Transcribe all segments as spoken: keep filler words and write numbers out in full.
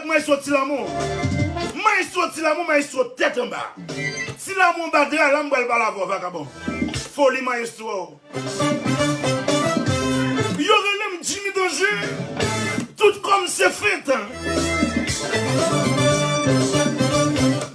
Maestro Ti Lamou. Maestro Ti Lamou, maestro tèt anba. Ti Lamou anba dra la, m pral pale avè w, vakabon. Foli maestro. Yo rele m Jimmy Danje. Tout kò m se fent.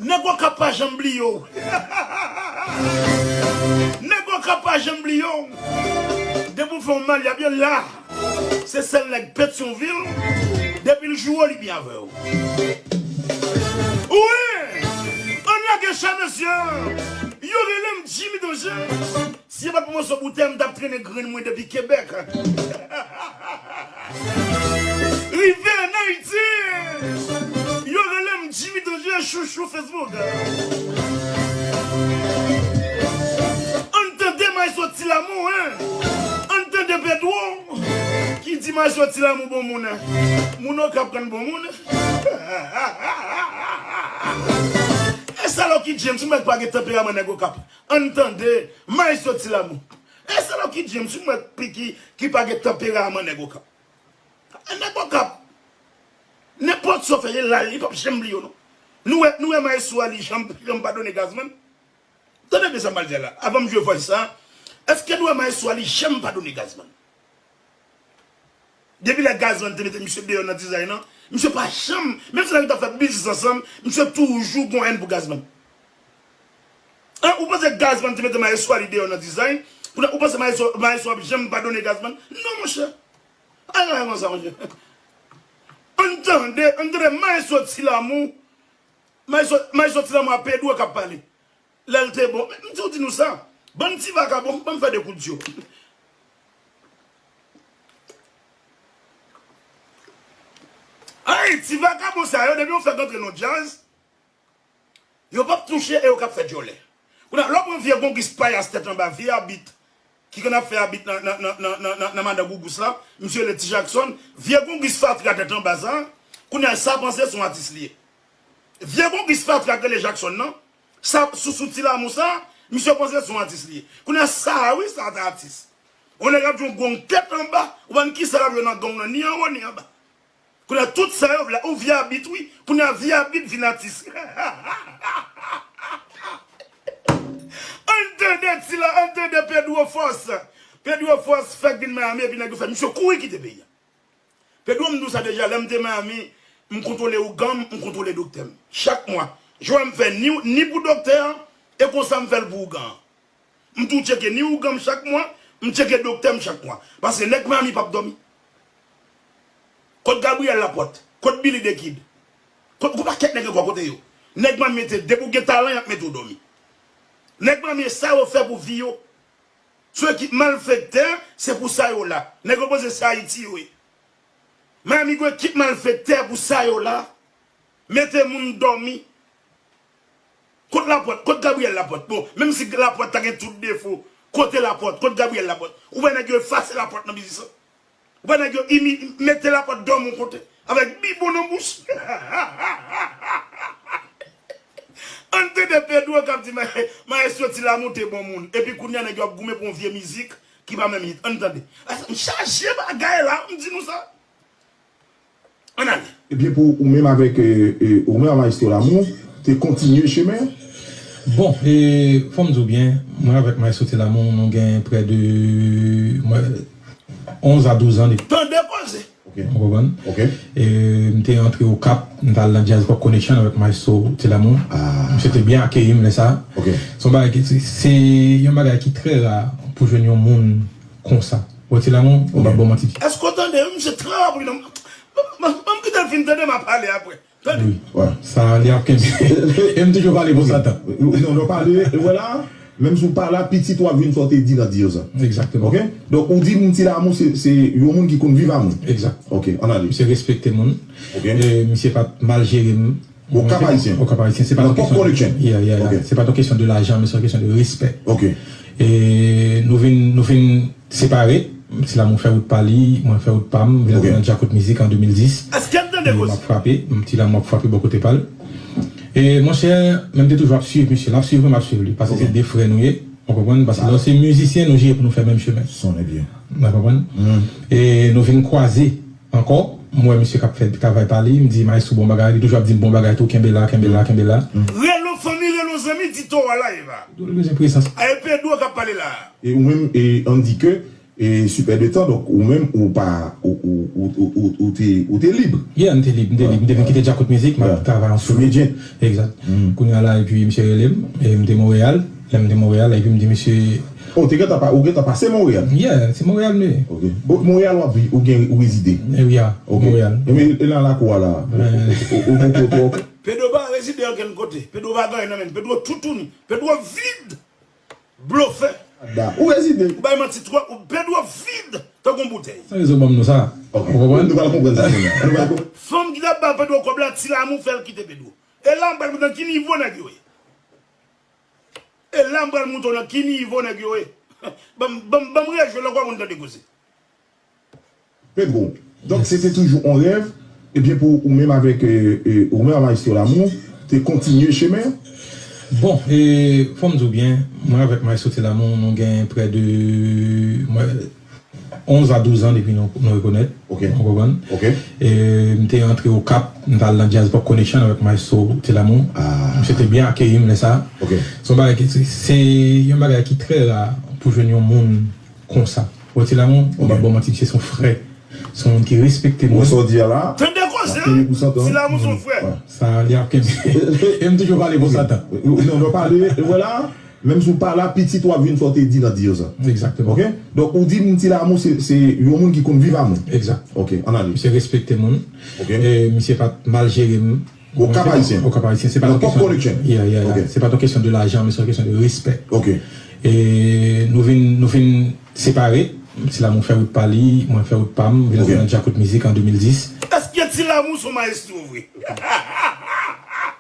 Nèg Okap pa janm bliye w. Nèg Okap pa janm bliye w. Depi w fè yon mal, y ap yo la. Se sèl nèg Petyonvil, depi l joure w, li byen avè w. Wi! Ann lage chay, mesye! Yo rele m Jimmy Danje. Si se pa t pou mòso boutèy, m t ap trennen grenn mwen depi Kebèk. Rive ann Ayiti! Yo rele m Jimmy Danje, chouchou Facebook. Ann tande Maestro Ti Lamou, en! Ann tande Pedro ki di Maestro Ti Lamou bon moun. Moun Okap konn bon moun. E sa Lucky James, mwen pa gen tanperaman nèg Okap. Ann tande Maestro Ti Lamou. E sa Lucky James, mwen ki, ki pa gen tanperaman nèg Okap. E nèg Okap. Nenpòt sa w fè, e la, li p ap janm bliye w, non. Nou wè, nou wè Maestro a li janm, janm padone Gazman. Tande byen sa m pral di a la, avan m jwe vòys sa, èske nou wè Maestro a li janm padone Gazman? Depi lè Gazman te mete misye deyò nan Dizay lan, misye pa janm, menm si nèg yo t ap fè biznis ansanm, misye toujou gon èn pou Gazman. An, ou panse Gazman te mete Maestro a li deyò nan Dizay, kounye a ou panse Maestro, Maestro ap janm padone Gazman? Non, monchè. Ay, ay, konsa, monchè. Ann tande, ann tande Maestro Ti Lamou, Maestro, Maestro Ti Lamou a Pedro k ap pale. Lè l te bon. M di w di nou sa. Bann ti vakabon, ban m fè de kout dyo. Ay, ti vakabon sa yo, depi yo fèk antre nan djaz, yo p ap touche e yo k ap fè djòlè. Kounye a, lè w pran vye gongis payas tèt anba, vye abit, ki konn ap fè abit nan, nan, nan, nan, nan, nan, nan madan Gougous la, misye rele Ti Jackson, vye gongis fatra tèt anba sa, kounye a, sa panse se yon atis li ye. Vye gongis fatra k rele Jackson nan, sa, sou, sou Ti Lamou sa, misye panse se yon atis li ye. Kounye a, sa a wi, sa a ta atis. Yon nèg ap jwe yon gong tèt anba, ou konn kisa l ap jwe nan gong nan, ni anwo, ni anba. Kounye a, tout sa yo vle, ou vye abit, wi. Kounye a, vye abit vin atis. Ann tande ti la, ann tande Pedro Force. Pedro Force fèk vin Miami, epi nèg yo fè misye kouri kite peyi a. Pedro, m di w sa deja, lè m te Miami, m kontwole ougan m, m kontwole doktè m. Chak mwa, jwè m fè ni, ni pou doktè an, e konsa m fè l pou ougan an. M tou tcheke ni ougan m chak mwa, m tcheke doktè m chak mwa. Paske nèg Miami p ap dòmi. Kot Gabriel Laporte? Kot Billy the Kid? Kot, gon pakèt nèg ankò, kote yo? Nèg Miami mete, depi w gen talan, y ap mete w dòmi. Nèg Miami, e sa yo fè pou vi yo. Sou ekip malfektè, se pou sa yo la. Nèg yo panse se Ayiti yo ye. Miami gon ekip malfektè pou sa yo la. Mete moun dòmi. Kot Laporte? Kot Gabriel Laporte? Bon, menm si Laporte ta gen tout defo, kote Laporte? Kot Gabriel Laporte? Ou wè nèg yo efase Laporte nan biznis lan? Ou wè nèg yo imi-, mete Laporte dòmi yon kote, avèk bibon nan bouch. Ann tande Pedro k ap di, "Ma-, Maestro Ti Lamou te bon moun." Epi kounye a, nèg yo ap goumen pou yon vye mizik ki pa menm hit. Ann tande. M chaje bagay la, m di nou sa. Ann ale. Ebyen, pou ou menm avèk, e, e, ou menm ak Maestro Lamou, te kontinye chemen an? Bon, e, fò m di w byen, mwen avèk Maestro Ti Lamou, nou gen prè de, mwen, onz a douz an depi. Tande koze. Ok. Ou konprann? Ok. E, m te antre Okap, m t al nan Jazz Pop Connection avèk Maestro Ti Lamou. Ah. Misye te byen akeyi m lè sa. Ok. Se yon bagay ki, se, se yon bagay ki trè ra pou jwenn yon moun konsa. Bon, Ti Lamou, ou p ap ban m manti. Èske w tande? Wi, misye trè rapid. Ban m kite l fin tande, m a pale apre. Tande. Wi. Sa li ap kenbe. E m toujou pale pou Satan. Non, non, pale. E vwala, menm si w pa la, pitit w ap vin fè w te di nan di yo sa. Egzakteman. Ok? Donk, ou di m Ti Lamou se, se yon moun ki konn viv amou. Egzak. Ok, ann ale. Misye respekte moun. Ok. E misye pa t mal jere m. Okap Ayisyen. Okap Ayisyen. Se pa yon kesyon. Yeah, yeah, yeah. Ok. Se pa yon kesyon de lajan, men se yon kesyon de respè. Ok. E nou vin, nou vin separe. Ti Lamou fè wout pa li, mwen fè wout pa m, vin antre nan Djakout Mizik an de mil dis. Èske n tande koze? M ap frape, Ti Lamou ap frape bò kote pa l. E monchè, men m te toujou ap swiv misye, l ap swiv mwen, m ap swiv li. Paske se de frè nou ye, ou konprann? Paske lè w se mizisyen, nou jere pou nou fè menm chemen. Sonnen byen. Ou konprann? E nou vin kwaze ankò. M wè misye k ap fè travay pa li, m di, "Maestro, bon bagay." Li toujou ap di m, "Bon bagay tou, kenbe la, kenbe la, kenbe la." Relo fanmi, relo zanmi, di Towa la, Eva. Li bezwen prezans. A, e Pedro k ap pale la. E ou menm, e, ann di ke, e, Super de Tan, donk, ou menm, ou pa, ou, ou, ou, ou, ou, ou te, ou te lib. Yeah, m te lib, m te lib. M te vin kite Djakout Mizik, m ap travay ansanm. Sou Medjen. Egzat. Kounye a la, epi misye rele m, e m te Monreyal. Lè m te Monreyal, epi m di misye, Oh, te gentan pa, ou gentan pase Monreyal? Yeah, se Monreyal m ye. Ok. Bon, Monreyal w ap viv, ou gen, ou rezide? E wi, a, Monreyal. E men, e nan lakou a la? Ou, ou, ou, ou poko twò? Pedro pa rezide ankenn kote. Pedro pa gen anyen nan men l. Pedro toutouni. Pedro vid. Blofè. Da. Ou rezide? Ou bay manti twòp. Ou Pedro vid tankou yon boutèy. Sa rezon ban m non sa. Ok. Ou konprann? Nou pral konprann sa kounye a. Nou pral konprann. Fanm ki t ap ba Pedro kòb la, Ti Lamou fè l kite Pedro. E la m pral montre nan ki nivo nèg yo ye. E la m pral montre w nan ki nivo nèg yo ye. Ban m, ban m, ban m rejwe lè w ap tande koze. Pedro, donk se te toujou yon rèv, ebyen pou ou menm avèk, e, e, ou menm ak Maestro Lamou, te kontinye chemen an? Bon, e, fò m di w byen, mwen avèk Maestro Ti Lamou, nou gen prè de, mwen, onz a douz an depi nou, nou rekonèt. Ok. Ou konprann? Ok. E, m te antre Okap, m t al nan Jazz Pop Connection avèk Maestro Ti Lamou. Ah. Misye te byen akeyi m lè sa. Ok. Se yon bagay ki, se, se yon bagay ki trè ra pou jwenn yon moun konsa. Bon, Ti Lamou, ou pa ban manti, se yon frè. Se yon moun ki respekte moun. Wè sa w di a la? Tande koze, Ti Lamou se yon frè. Sa, li ap kenbe. E m toujou pale pou Satan. Non, non, pale, e vwala, menm si w pa la, pitit w ap vin fè w te di nan di yo sa. Egzakteman. Ok? Donk, ou di m Ti Lamou, se, se yon moun ki konn viv amou. Egzat. Ok, ann ale. Misye respekte moun. Ok. E misye pa t mal jere m. Okap Ayisyen. Okap Ayisyen. Se pa yon kesyon. Yeah, yeah, yeah. Ok. Se pa yon kesyon de lajan, men se yon kesyon de respè. Ok. E nou vin, nou vin separe. Ti Lamou fè wout pa li, mwen fè wout pa m, vin antre nan Djakout Mizik an de mil dis. Èske Ti Lamou se yon maestro vre?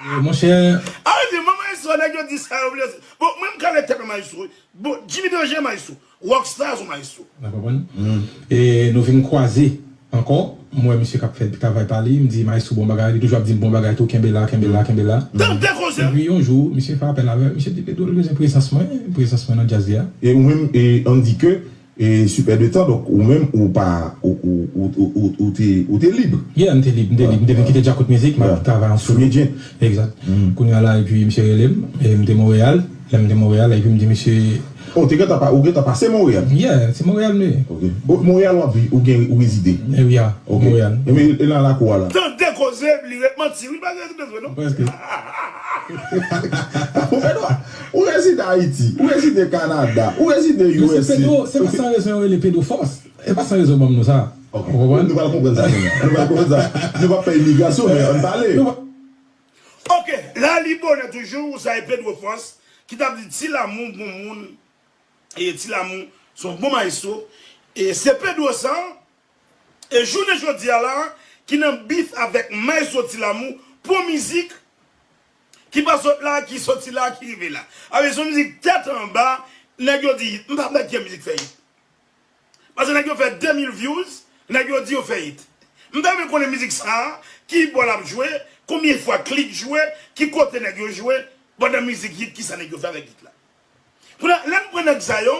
E, monchè. A, di, mwen maestro, nèg yo di sa, yo vle. Bon, mwen m kale tèt mwen maestro. Bon, Jimmy Danje maestro. Rockstar se yon maestro. Ou konprann? E nou vin kwaze ankò. M wè misye k ap fè travay pa li. M di, "Maestro, bon bagay." Li toujou ap di m, "Bon bagay tou, kenbe la, kenbe la, kenbe la." Tande koze. Epi yon jou, misye fè apèl avè m. Misye di, "Pedro, li bezwen prezans mwen, prezans mwen nan djaz li a." E ou menm, e ann di ke, e Super de Tan, donk ou menm, ou pa, ou, ou te, ou te lib. Yeah, m te lib, m te lib. M te vin kite Djakout Mizik, m ap travay ansanm. Sou Medjen. Egzat. Kounye a la, epi misye rele m, e m te Monreyal. Lè m te Monreyal, epi m di misye, Oh, te gentan pa, ou gentan pase Monreyal? Yeah, se Monreyal m ye. Ok. Bon, Monreyal w ap viv, ou gen, ou rezide? E wi, a, Monreyal. E men, e nan lakou a la? Tande koze, li ret manti, wi, pa gen bezwen, non. Prèske. Bon, Pedro, ou rezide Ayiti, ou rezide Kanada, ou rezide U S A. Men se Pedro, se pa san rezon yo rele Pedro Force. E pa san rezon ban m non sa. Ok. Ou konprann? Nou pral konprann sa kounye a. Nou pral konprann sa. Nou p ap fè imigrasyon, men ann pale. Ok, la li bonè toujou, sa e Pedro Force ki t ap di Ti Lamou bon moun, e Ti Lamou se yon bon maestro, e se Pedro sa, e jounen jodi a la, ki nan bif avèk maestro Ti Lamou pou mizik, ki pa sot la, ki soti la, ki rive la. Avèk son mizik tèt anba, nèg yo di, m pa mèt gen mizik fè hit. Paske nèg yo fè de mil views, nèg yo di yo fè hit. M ta renmen konnen mizik sa a, ki bò l ap jwe, konbyen fwa Klik jwe, ki kote nèg yo jwe, pandan mizik hit, kisa nèg yo fè avèk hit la. Kounye a, lè n pran nèg sa yo,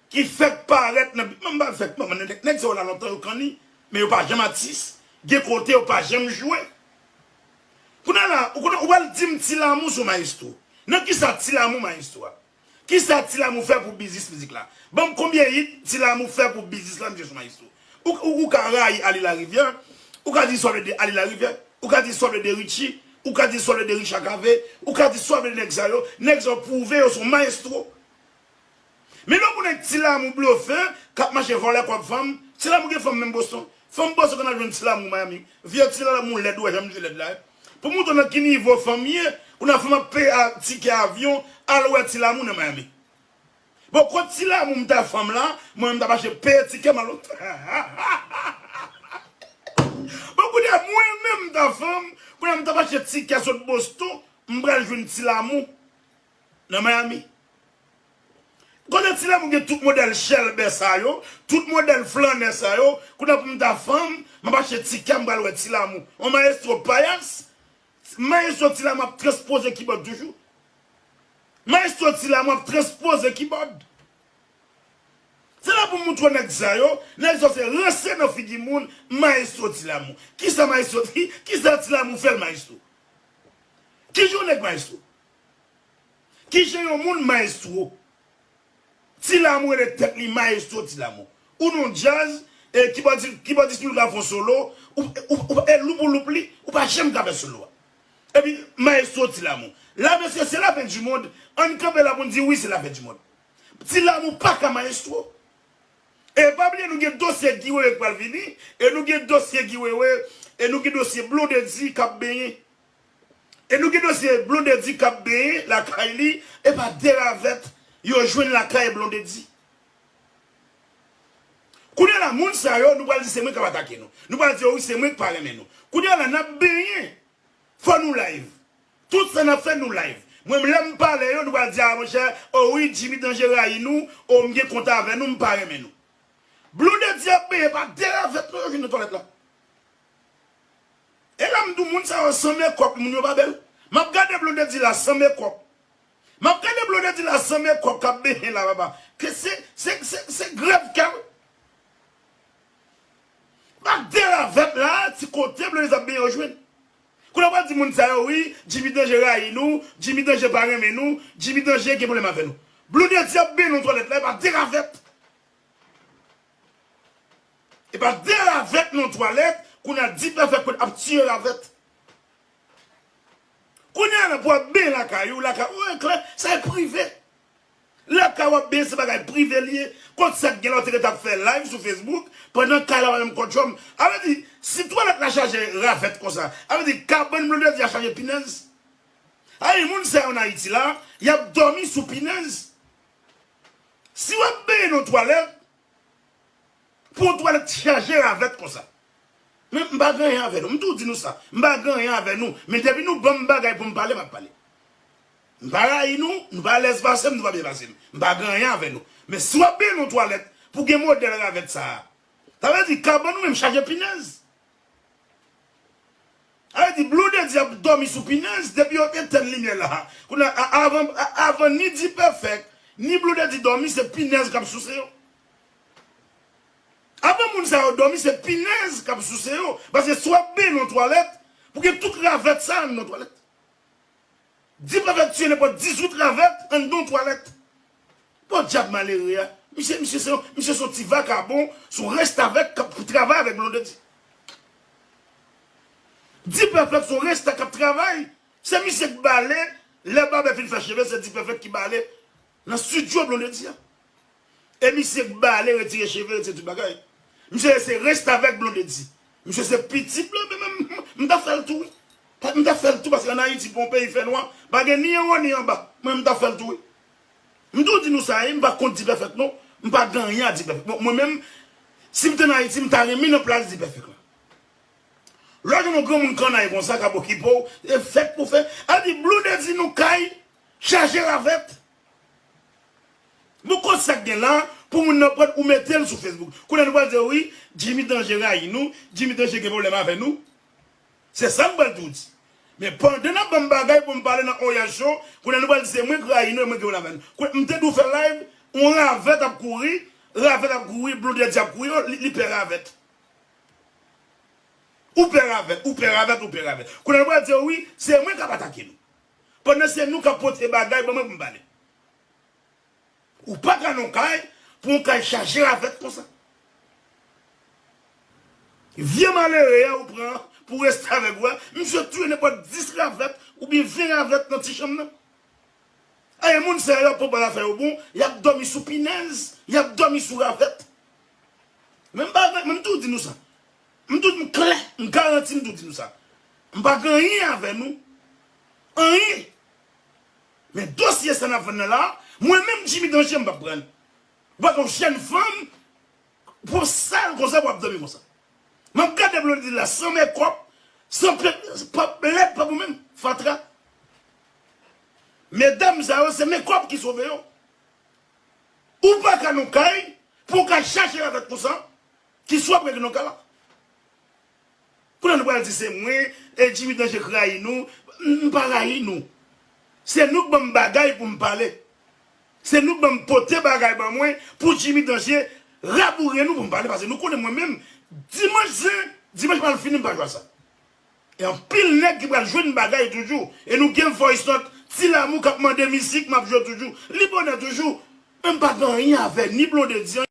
ki fèk parèt nan, m pa fèk, m pa, nèg, nèg sa yo la lontan yo kanni, men yo pa janm atis, gen kote yo pa janm jwe. Kounye a la, ou konnen, ou pral di m Ti Lamou se yon mayestwo. Nan kisa Ti Lamou mayestwo a? Kisa Ti Lamou fè pou biznis mizik la? Ban m konbyen hit Ti Lamou fè pou biznis la, misye se yon mayestwo. Ou, ou, ou ka rayi Ali Larivière, ou ka di sa w vle de Ali Larivière, ou ka di sa w vle de Richie, ou ka di sa w vle de Richard Cavé, ou ka di sa w vle de nèg sa yo, nèg sa yo pwouve yo se yon mayestwo. Men lè w konnen Ti Lamou blofè, k ap mache vòlè kòb fanm, Ti Lamou gen fanm menm Boston. Fanm Boston konn al jwenn Ti Lamou Miami. Vye Ti Lamou lèd ou wè jan misye lèd la. Pou montre w nan ki nivo fanm ye, kounye a fanm ap peye a, tikè avyon, al wè Ti Lamou nan Miami. Bon, kot Ti Lamou m ta fanm la, mwen menm m t ap achte peye tikè m al. Bon, kounye a mwen menm m ta fanm, kounye a m t ap achte tikè sot Boston, m pral jwenn Ti Lamou nan Miami. Kote Ti Lamou gen tout modèl chèlbè sa yo, tout modèl flannè sa yo, kounye a pou m ta fanm, m ap achte tikè m pral wè Ti Lamou. On mayestwo payas, mayestwo Ti Lamou ap transpoze kibòd toujou. Mayestwo Ti Lamou ap transpoze kibòd. Se la pou m montre w nèg sa yo, nèg sa yo se ranse nan figi moun, Maestro Ti Lamou. Kisa Maestro, ki, kisa Ti Lamou fè l Maestro? Kijan yon nèg Maestro? Kijan yon moun Maestro? Ti Lamou rele tèt li Maestro Ti Lamou. Ou nan djaz, e kibòdis, kibòdis nou ka fè yon solo, ou, ou, ou, e loup ou loup li, ou pa janm ka fè solo a. Epi, Maestro Ti Lamou. La, mesye, se la fen di mond. Ann kanpe la pou n di wi, se la fen di mond. Ti Lamou pa ka Maestro. E pa bliye, nou gen dosye Guy Wewe k pral vini, e nou gen dosye Guy Wewe, e nou gen dosye Blondedy k ap benyen. E nou gen dosye Blondedy k ap benyen lakay li, e pa de ravèt yo jwenn lakay Blondedy. Kounye a la, moun sa yo, nou pral di se mwen k ap atake nou. Nou pral di yo, wi, se mwen k pa renmen nou. Kounye a la, n ap benyen. Fò nou live. Tout sa n ap fè, nou live. Mwen, lè m pale yo, nou pral di, a, monchè, o wi, Jimmy Danje rayi nou, o, m gen kont avè nou, m pa renmen nou. Blondedy ap benyen, pa de ravèt non yo jwenn nan twalèt la. E la m di w, moun sa yo san mekòp, moun yo pa bèl. M ap gade Blondedy la san mekòp. M ap gade Blondedy la san mekòp k ap benyen la, papa. Ke se, se, se, se grèv kè wi. M ap de ravèt la, ti kote Blondedy ap benyen yo jwenn. Kounye a w pral di moun sa yo, wi, Jimmy Danje rayi nou, Jimmy Danje pa renmen nou, Jimmy Danje gen pwoblèm avè nou. Blondedy ap benyen nan twalèt la, e pa de ravèt. E pa de ravèt nan twalèt, kounye a D-Perfect ap tiye ravèt. Kounye a la pou w ap benyen lakay ou, lakay ou, e klè, sa e prive. Lakay w ap benyen se bagay prive li ye. Kòt sa k gen la w te ret ap fè live sou Facebook, pandan kay la pa menm kòt jòm. A vle di, si twalèt la chaje ravèt konsa, a vle di kabann Blondedy a chaje pinèz. A vle di moun sa yo ann Ayiti la, y ap dòmi sou pinèz. Si w ap benyen nan twalèt, pou yon twalèt chaje ravèt konsa. Men m pa gen anyen avè nou. M toujou di nou sa. M pa gen anyen avè nou. Men depi nou ban m bagay pou m pale, m ap pale. M pa rayi nou, nou pa alèz pase m, nou pa byen pase m. M pa gen anyen avè nou. Men si w ap benyen nan twalèt, pou gen modèl ravèt sa a, sa vle di kabann ou menm chaje pinèz. Sa vle di Blondedy ap dòmi sou pinèz depi yo etèn limyè la. Kounye a, a, avan, a, avan ni D-Perfect, ni Blondedy dòmi, se pinèz k ap souse yo. Avan moun sa yo dòmi, se pinèz k ap souse yo. Paske si w ap benyen nan twalèt, pou gen tout ravèt sa a nan twalèt. D-Perfect tiye nenpòt dizuit ravèt anndan yon twalèt. Podyab malere a. Misye, misye se yon, misye se yon ti vakabon, se yon restavèk k ap travay avèk Blondedy. D-Perfect se yon resta k ap travay. Se misye k bale, lè babè fin fè cheve, se D-Perfect ki bale nan estidyo Blondedy a. E misye k bale, retire cheve, retire tout bagay. Misye se restavèk Blondedy. Misye se pitit Blondedy, men m, m, m ta fè l tou, wi. M ta fè l tou, paske ann Ayiti, pou yon peyi fè nwa, pa gen ni anwo ni anba. Mwen, m ta fè l tou, wi. M toujou di nou sa, wi, m pa kont D-Perfect, non. M pa gen anyen a D-Perfect. Bon, mwen menm, si m te ann Ayiti, m ta renmen nan plas D-Perfect la. Lè w jwenn yon granmoun kannay konsa k ap okipe w, e fèt pou fè. A di, Blondedy nan kay, chaje ravèt. Bon, kòt sa k gen la, pou moun nan pran ou mete l sou Facebook. Kounye a nou pral di, wi, Jimmy Danje rayi nou, Jimmy Danje gen pwoblèm avè nou. Se sa m pral di w di. Men pandan n ap ban m bagay pou m pale nan Oya Show, kounye a nou pral di se mwen k rayi nou e mwen gen pwoblèm avè nou. Kounye a m te di w fè live, yon ravèt ap kouri, ravèt ap kouri, Blondedy ap kouri, li, li pè ravèt. Ou pè ravèt, ou pè ravèt, ou pè ravèt. Kounye a nou pral di, wi, se mwen k ap atake nou. Pandan se nou k ap pote bagay ban mwen pou m pale. Ou pa ka nan kay pou yon kay chaje ravèt konsa. Vye malere a ou pran pou restavèk ou a, misye touye nenpòt dis ravèt oubyen ven ravèt nan ti chanm nan. Aye, moun sa yo, yo pran bal afè yo bon, y ap dòmi sou pinèz, y ap dòmi sou ravèt. Men m pa, men m toujou di nou sa. M toujou di nou klè, m garanti m toujou di nou sa. M pa gen anyen avè nou. Anyen. Men dosye sa n ap vann nan la, mwen menm Jimmy Danje m p ap pran l. Ou pa gen yon jèn fanm, pou sal konsa, pou ap dòmi konsa. M ap gade Blondedy la, san mekòp, san pe, pa, lèd pa pou menm, fatra. Medam sa yo, se mekòp ki sove yo. Ou pa ka nan kay, pou w ka chache ravèt konsa, ki swa prèk nan kay la. Kounye a nou pral di se mwen, e Jimmy Danje k rayi nou, m pa rayi nou. Se nou k ban m bagay pou m pale. Se nou k ban m pote bagay ban mwen pou Jimmy Danger raboure nou pou m pale, paske nou konnen mwen menm, dimanch zen, dimanch pral fini, m pa jwe sa. E anpil nèg ki pral jwenn bagay toujou. E nou gen voice note, Ti Lamou k ap mande mizik, m ap jwe toujou. Li bonè toujou. Men m pa gen anyen avè ni Blondedy,